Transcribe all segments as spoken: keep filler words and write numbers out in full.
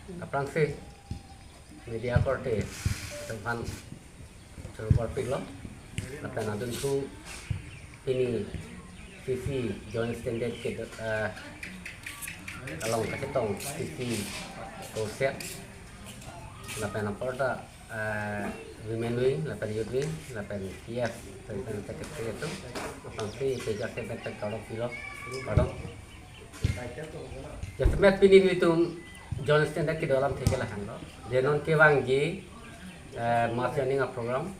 Aphrangsi media korte atum aphan choro korpiklo. Lapen adunthu pini C C Joint Standard ke, eh, along kachetong C C Kosek. Lapen aporta, eh, Women Wing, lapen Youth Wing, lapen P F, lapen Secretary atum. Aphrangsi peja semet tek tolong pilo. Pardon. Jasemet pini nelitum Joint Standard kedo alamthe ke lahenlo. Je non kevangji, eh, mass joining a program,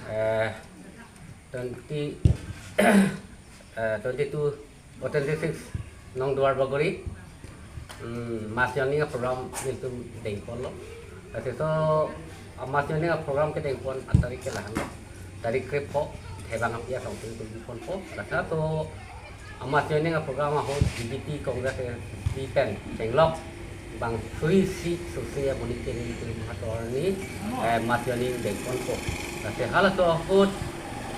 eh, twenty, eh, twenty-two or twenty-six Nong Duar Bagori, hmm, mass joining a program nelitum dengponlo. Lasi laso a mass joining a program kedengpon atarik ke lahenlo. Tarik krepho, Thebang api asong tum tum ponpo. Laso a mass joining a program ahut B J P, Congress, A I C C pen chenglok bang suri isi sose amonit ke nelitum ahavar arni, eh, mass joining dengponpo. Lasi halaso ahut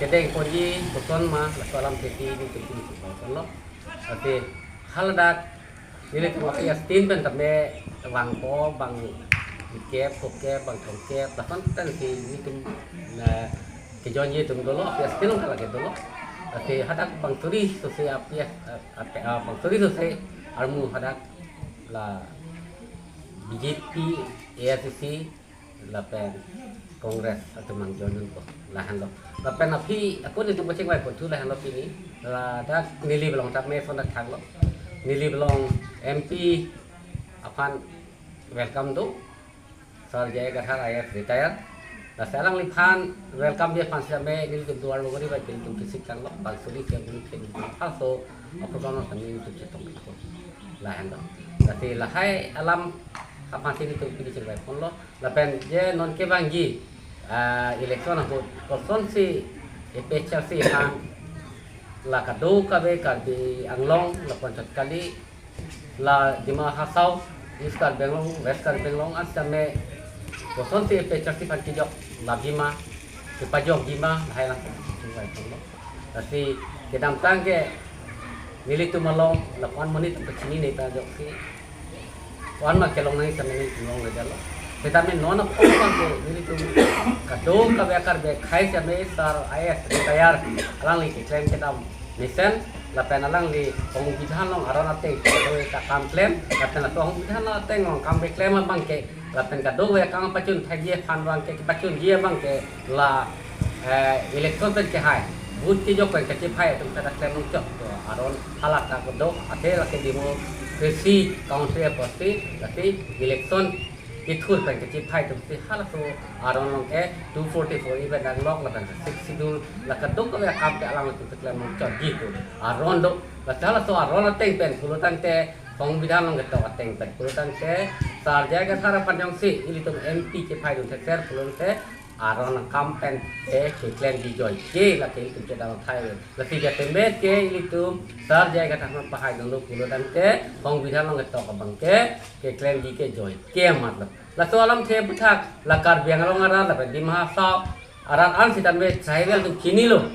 kedengponji koson ma, laso alamthe si nelitum chingvaiponlo. Lasi haladak nelitum api astin pen tame vangpo bang kep, phokep, bang thomkep, lason pen si nelitum, eh, kejoinji atum dolo, api astin along kalake dolo. Lasi hadak bang suri sose api as-, eh, api, ah, bang suri sose armu hadak la B J P, A I C C, lapen Congress atum nangjoin dunpo, lahenlo. Lapen aphi, ako nelitum kachingvai ponthu lahenlo pini. Ladak neli belong tame son dak thaklo. Neli belong M P aphan welcome do. Sir J I Kathar I A S retire. Lasi alangliphan welcome ji aphan sitame nelitum Duar Bagori bai nelitum kesik tanglo. Bang suri ke bun ke bun. Halaso a program aphan nelitum chetong. Lahenlo. Lasi lahai alam aphan si nelitum pini chingvaiponlo. Lapen je non kevangji, ah, election ahut kosonsi A P H L C aphan la kadokave Karbi Anglong, la Panchayat kali, la Dima Hasao, East Karbi Anglong, West Karbi Anglong, an sitame kosonsi A P H L C aphan kejok labi ma, kepajokji ma, lahai alam chingvaiponlo. Lasi kedamtang ke nelitum along lapu-an monit atum kachinine ta ajoksi ko-an ma kelong nangji sitame nelitum longledetlo. Setame non apor abang ke nelitum kadokave Karbi akhei sitame Sir I A S retire alangli keklem kedam mesen lapen alangli songbidhan along aron ateng kadokave akam klem lapen songbidhan along ateng along akam keklem abang ke lapen kadokave akam pachun thekji aphan abang ke, pachunji abang ke la, eh, election pen kehai, vote kejok pen kachephai atum kada klem nangchok. To aron hala ta kedo, athe lake democracy country apotsi, lasi election kethur pen kachephai atum si halaso aron along ke two forty-four A pen nanglok lapen Sixth Schedule la kadokave akam ke alanglitum keklem nangchokji pu aron do. Lasi halaso aron ateng pen pulotangte, songbidhan along ketok ateng pen pulotangte, Sir J I Kathar aphan jongsi ilitum M P chephai dun thekser pulotangte, aron akam pen ke keklemji joike lake ilitum chedam thai. Lasi jasemet ke ilitum Sir J I Kathar aphan pahai dunlo pulotangte, songbidhan along ketok abang ke keklemji ke joike amat lo. Laso alamthe aputhak la Karbi Anglong arat lapen Dima Hasao arat an sitame tribal atum chinilo.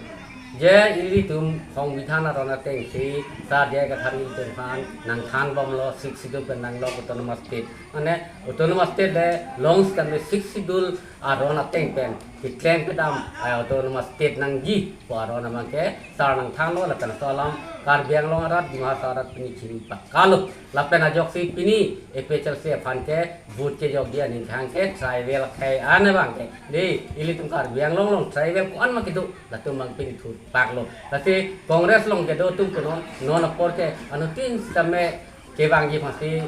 Je ilitum songbidhan aron ateng si Sir J I Kathar ilitum aphan nangthanbomlo, Sixth Schedule pen nanglok autonomous state. Mane autonomous state le long sitame Sixth Schedule aron ateng pen keklem kedam, eh, autonomous state nangji pu aron abang ke sar nangthanlo lapen laso alam Karbi Anglong arat, Dima Hasao arat pini chini pakalo. Lapen ajoksi pini A P H L C aphan ke vote kejokji aning thang ke tribal akhei an abang ke. Dei, ilitum Karbi Anglong along tribal ko-an ma kedo, latum abang pini thurpaklo. Lasi Congress along kedo atum konon, non apor ke anuttin sitame kevangji aphansi,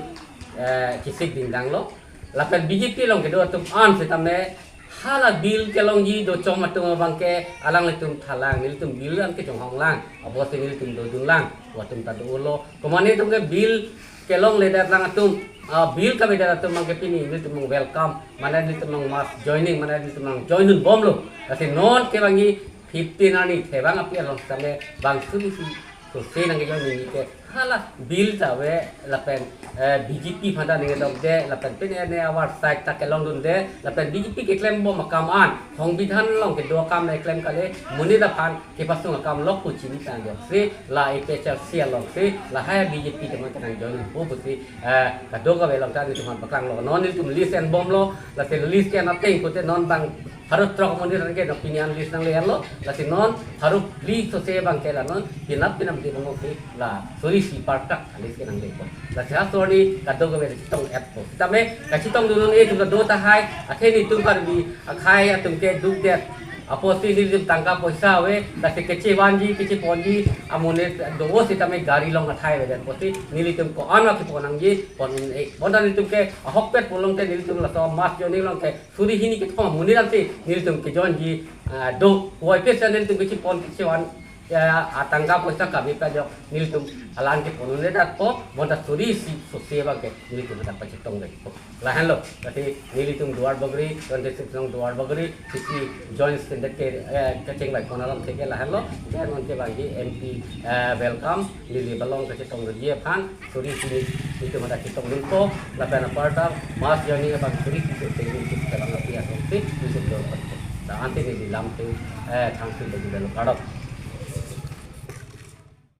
eh, kesik dingdanglo. Lapen B J P along kedo atum an sitame hala bill kelongji dochom atum abang ke alanglitum thalang, nelitum bill an kechonghonglang, apotsi nelitum dodunlang, atum ta dolo. Komane atum ke bill kelongledet lang atum, ah, bill kavedet atum abang ke pini nelitum welcome, mane nelitum mass joining, mane nelitum join dunbomlo. Lasi non kevangji fifteen arni Thebang api along sitame bang suri isi Sose nangkejoin neli ke hala bill ta ave lapen eh, B J P aphan ta ningdok de lapen pine ne our side ta kelong dunde lapen B J P keklem bom akam an songbidhan along kedo akam le klem kali, monit aphan kepasung akam lok pu chini tang jok si la A P H L C along si lahai B J P teman kenangjoin po pusi eh, kadokave along ta nelitum aphan paklanglo. Non nelitum list enbomlo, lasi list ke-en ateng pute non bang pharo throk monit an ke non pini an list nangle-enlo, lasi non pharo phli sose abang ke la non pinap pinap di bang ke la suri isi partak list kenanglepo. Lasi ha suri kadokave chetong-etpo. Sitame kachetongdun un-e atum kedo tahai, athe nelitum Karbi akhai atum ke dukdet apotsi nelitum tangka poisa ave, lasi kechevanji kecheponji amonit do-o sitame gari along athai avedet apotsi nelitum ko-an ma kepon nangji pon un-e. Bonta nelitum ke ahokpet pulote nelitum laso mass joining along ke suri hini kethom amonit ansi nelitum kejoinji ah, do. Puvoiphit si nelitum kechepon kechevan ya, atangka poisa kami pajok nelitum alang kepon un-edetpo, bonta suri isi sose abang ke nelitum ta pachetongdetpo. Lahenlo, lasi nelitum Duarbagori, twenty-six nong Duarbagori, sisi joint extended ke eh, kecheng bai pon alam theke lahenlo, ke non ke bangji M P eh, welcome, neli balong kachetongdunji aphan, suri isi nelitum ta chetongdunpo, lapen aparta mass joining abang suri isi sose nelitum kelang api asong si nelitum do. Da ante neli lamthe eh, thangsi bagi belo kadok.